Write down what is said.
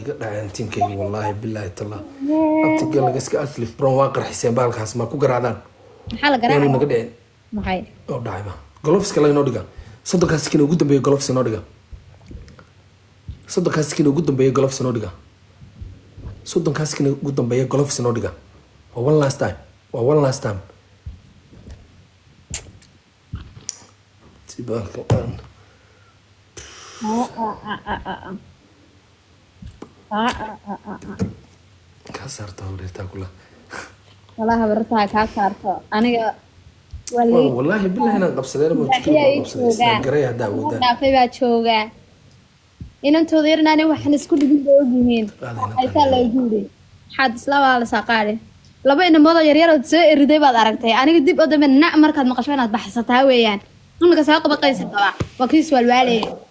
Iga dhaceen tiimkayga, wallaahi bilaahi tallah. Abtiga laga iska aslif bron, waa qarxiseen baalkaas, ma ku garaacdaan? Maxaa la Yaanu garaacaya? Naga dhicin. Maxay? Oo dhacayba gloveska laynoo dhiga, 30-kaas second ugu dambeeya gloves inoo dhiga, 30-kaas second ugu dambeeya gloves inoo dhiga, 30-kaas second ugu dambeeya gloves inoo dhiga. Waa one last time, waa one last time. Si baalka aan Ah, ah, ah, ah, ah. Ah, ah, ah, ah, ah. Kaa saarta wareertaa kula. Walahi habartaha kaa saarto, aniga waa lii. Wallaahi billahi inaan qabsadeen ma jikada Ayaa baan ii qabsaday joogaa. Islaan garay haddaa awoodaan. Dhaafay baa joogaa, inantooda yarnaane waxaan isku dhigin bay ogyihiin. Qaadayna. Haysaa loogu yidhi, maxaad isla waalasaa? Qaadi laba inamoodoo yaryar ood soo eriday baad aragtay. Aniga dib oo dambe na markaad maqasho inaad baxsataa weeyaan. Imika soo qabaqaysa qaba waa kii iswaalwaalaya.